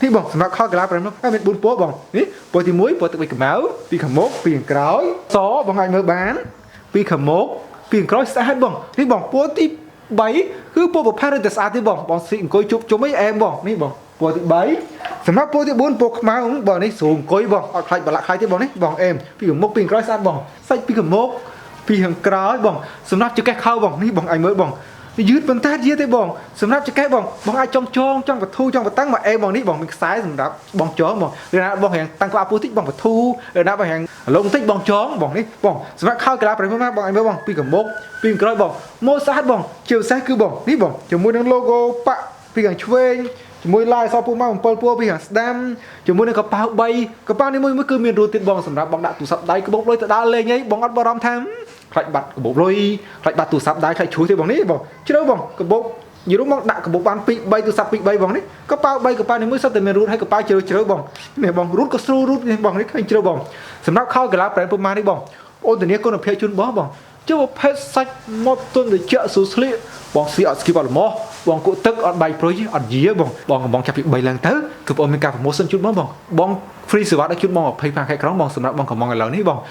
នេះបងសម្រាប់ខោកីឡា brand នោះមាន4ពណ៌បងនេះពណ៌ទី1ពណ៌ទឹកបីខ្មៅពីខាងមុខពីខាងក្រោយសបងអាចមើលបានពីខាងមុខពីខាងក្រោយស្អាតបងនេះបងពណ៌ទី3គឺពណ៌ប្រផេះឬតែស្អាតទេបងបងស៊ីអង្គុយជប់ជុំអីអែមបងនេះបងពណ៌ទី3សម្រាប់ពណ៌ទី4ពណ៌ខ្មៅបងនេះស្រួលអង្គុយបងអត់ខ្លាចប្រឡាក់ខ្លាចទេបងនេះបងអែមពីខាងមុខពីខាងក្រោយស្អាតបងសាច់ពីខាងមុខពីខាងក្រោយបងសម្រាប់ចង្កេះខោបងនេះបងអាចមើលបងយឺតប៉ុន្តែយឺតទេបងសម្រាប់ចង្កេះបងបងអាចចង់ចងចង់បធូចង់បតាំងមកអេបងនេះបងមានខ្សែសម្រាប់បងចងបងឬណាបងរៀងតាំងក្បាលពោះតិចបងបធូឬណាបងរៀងលងតិចបងចងបងនេះបងសម្រាប់ខោកីឡាប្រេមមកបងអាចមើលបងពីខាងមុខពីខាងក្រោយបងម៉ូស្អាតបងជាពិសេសគឺបងនេះបងជាមួយនឹង logo ប៉ាក់ពីខាងឆ្វេងជាមួយឡាយសពូមក7ពណ៌ពីខាងស្ដាំជាមួយនឹងកប៉ាល់3កប៉ាល់នេះមួយមួយគឺមានរូតទៀតបងសម្រាប់បងដាក់ទូរស័ព្ទដៃក្បោកលុយទៅដើរលេងអីបងអត់បារម្ភថាខ្លាចបាត់កាបូបលុយខ្លាចបាត់ទូរស័ព្ទដៃខ្លាចជ្រុះទេបងនេះបងជ្រៅបងកាបូបនិយាយរួមបងដាក់កាបូបបាន2 3ទូរស័ព្ទ2 3បងនេះកប៉ាល់3កប៉ាល់នេះមួយសុទ្ធតែមានរូតហើយកប៉ាល់ជ្រៅជ្រៅបងនេះបងរូតក៏ស្រួលរូតនេះបងនេះឃើញជ្រៅបងសម្រាប់ខោកីឡា brand ពូម៉ានេះបងអូនធានាគុណភាពជូនបងបងជាប្រភេទសាច់មកទុនត្រជាក់ស្រួលស្លៀកបងស៊ីអត់ស្គីបអត់ល្មោះបងគក់ទឹកអត់បែកព្រុយអត់យាបងបងកំបងចាប់ពី3ឡើងទៅគឺបងមានការ promotion ជូនបងបងបង free សេវាដល់ជូនបង25ខែក្រុងបងសម្រាប់បងកំងឥឡូវនេះបង។